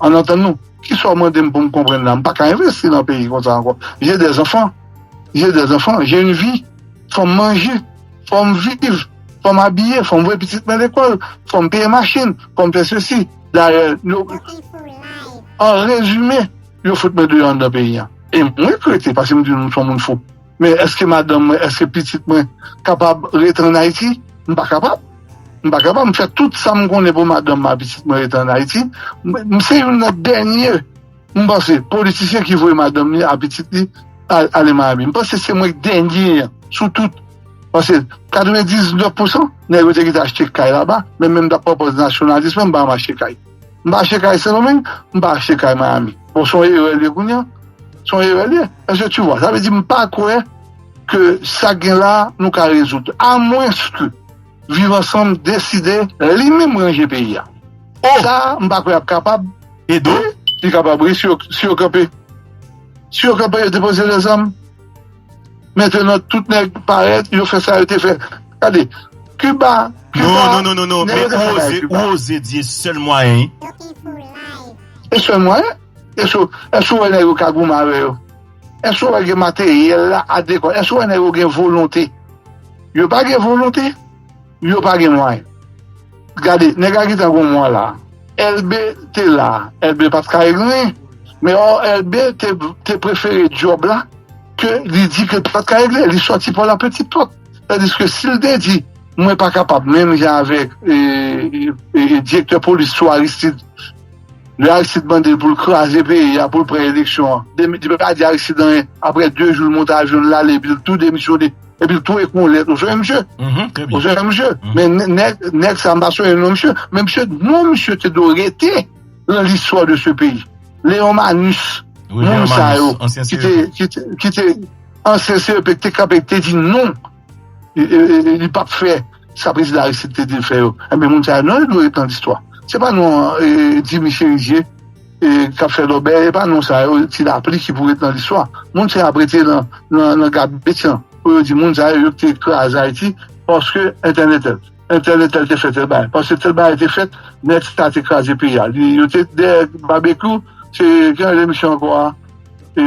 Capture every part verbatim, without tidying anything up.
Ann antann nou. Kisa w mande m pou m konprann la? M pa ka envesti nan peyi konsa ankò. J'ai des enfants. J'ai des enfants. J'ai une vie. Fò m manje. Fò m viv. Fò m abiye. Fò m voye pitit mwen lekòl. Fò m peye machin. Fò m fè sesi. Dayè, yo, an rezime, yo fout mwen deyò anndan peyi a. E m regrete, paske m di nou m se yon moun fou. Men èske madanm mwen, èske pitit mwen kapab rete ann Ayiti? M pa kapab. M pa kapab. M fè tout sa m konnen pou madanm mwen ak pitit mwen rete ann Ayiti. M, m se youn nan dènye, m panse, politisyen ki voye madanm li ak pitit li al-, ale Miami. M panse se mwen k dènye an sou tout. Paske katrevendiznèf pousan nèg yo te kite achte kay laba, men menm m t ap pran pòz nasyonalis mwen, m pa janm achte kay. M pa achte kay Sendomeng, m pa achte kay Miami. Bon, se yon erè l ye kounye a. Se yon erè l ye. Èske tu vois? Sa vle di, m pa kwè ke sa k gen la, nou ka rezoud. Amwenske Viv Ansanm deside li menm ranje peyi a. Sa, m pa kwè y ap kapab. Edo? Wi, li kapab, wi, si yo, si yo kanpe. Si yo kanpe, yo depoze lèzam. Mentenan, tout nèg parèt, yo fè sa yo te fè. Gade, Kiba, Kiba, Non, non, non, non, non, nèg yo men te fè ou bagay oze, Kiba. Ou oze di e sèl mwayen, wi. E sèl mwayen? Èske, èske w wè nèg yo ka goumen avè yo? Èske w wè gen materyèl la adekwa? Èske w wè nèg yo gen volonte? Yo pa gen volonte, yo pa gen mwayen. Gade, nèg la gentan gon mwa la. Elbe te la, Elbe pa t ka regle anyen. Men ò, Elbe te, te prefere djòb la ke li di ke l pa t ka regle. Li sòti pa la petite porte. Tandiske si l te di, mwen pa kapab, menm jan avèk e, e, e, direktè polis sou Aristide, lè Aristide mande l pou l kraze peyi a, pou l pran eleksyon an, demi, li pa di Aristide anyen, apre de jou l monte avyon l ale, epi l tou demisyone, epi l tou ekri yon lèt, ou sonje misye? Mhm, trè Ou byen. sonje misye? Men nè-, nèg, nèg sa m pa sonje non misye, men misye, non misye te dwe rete nan listwa de ce pays. Léon Manus, Wi, moun Léon sa yo, Manus, ansyen ki C E P. te, ki te, ki te ansyen C E P, ki te kanpe, ki te di non, e, e, e, li p ap fè sa prezidan Aristide te di l fè yo. Enben, moun sa yo, non, yo dwe ret nan listwa. Se pa non e, Jimmy Chérizier e, k ap fè lòbèy, e pa non sa yo, Ti Lapli ki pou ret nan listwa. Moun sa yo ap rete nan, nan, nan gabetyan. Pou yo di moun sa yo, yo te kraze Ayiti, paske entèl entèl. Entèl entèl te fè tèl bagay. Paske tèl bagay te fèt, nèg sa te kraze peyi a. Li, yo te dèyè Babekyou, se, ki nan emisyon ankò a? E,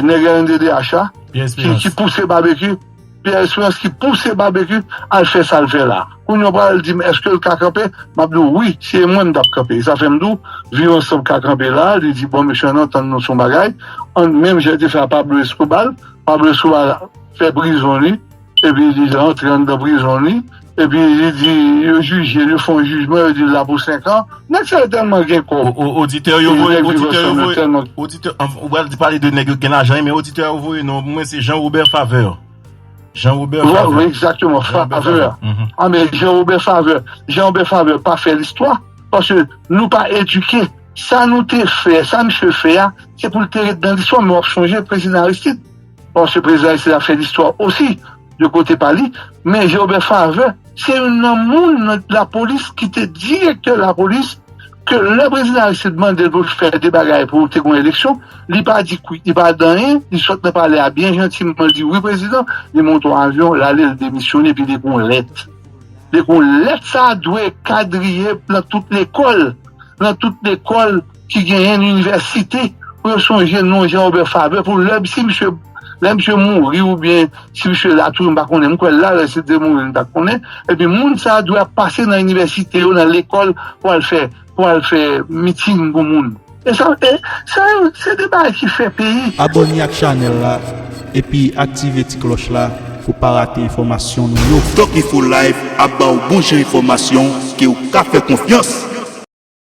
nèg R N D D H la, Pierre ki, Espérance. Ki pouse Babekyou, Pierre Espérance ki pouse Babekyou al fè sa l fè la. Kounye a w pral di m, èske l ka kanpe? M ap di w, wi, si e mwen, m t ap kanpe. E sa fè m di w, Viv Ansanm ka kanpe la, li di, bon, mesye, ann antann nou sou yon bagay. An, menm jan l te fè a Pablo Escobar, Pablo Escobar fè prizon li, epi li rantre anndan prizon li, epi li di, yo jije l, yo fè yon jijman, yo di l la pou senk an. Nèg sa yo tèlman gen kòb. O- o- Oditè yo voye, Nèg Viv oditè yo Ansanm yo voye, tèlman oditè, anf-, ou pral di pale de nèg yo gen lajan, men oditè yo voye non, mwen se Jean Robert Faveur. Jean Robert Wi, Faveur. wi, egzakteman, Jean Robert Faveur. Faveur. Mhm. A, men Jean Robert Faveur, Jean Robert Faveur pa fè listwa, paske nou pa edike. Sa nou te fè, sa misye fè a, se pou l te ret nan listwa, men w ap sonje prezidan Aristide. Paske prezidan Aristide ap fè listwa osi, de kote pa li, men Jean Robert Faveur, se youn nan moun nan lapolis ki te direktè lapolis, ke lè prezidan Aristide mande l pou l fè de bagay pou te gon eleksyon, li pa di kwit, li pa di anyen, li sot nan palè a byen jantiman, li di, wi, prezidan, li monte yon avyon, l ale, l demisyone, epi li ekri yon lèt. Li ekri yon lèt, sa dwe kadriye nan tout lekòl, nan tout lekòl ki genyen, inivèsite, pou yo sonje non Jean Robert Faveur, pou lè si misye, lè misye mouri oubyen si misye la toujou, m pa konnen, m kwè l la, lè si l te mouri, m pa konnen, epi moun sa dwe ap pase nan inivèsite yo, nan lekòl, pou al fè, pou al fè miting pou moun. E sa, e sa yo, se de bagay ki fè peyi. Abòne ak chanèl la epi aktive ti klòch la pou pa rate enfòmasyon nou yo. Doki Full Life ap ba w bon jan enfòmasyon ke w ka fè konfyans.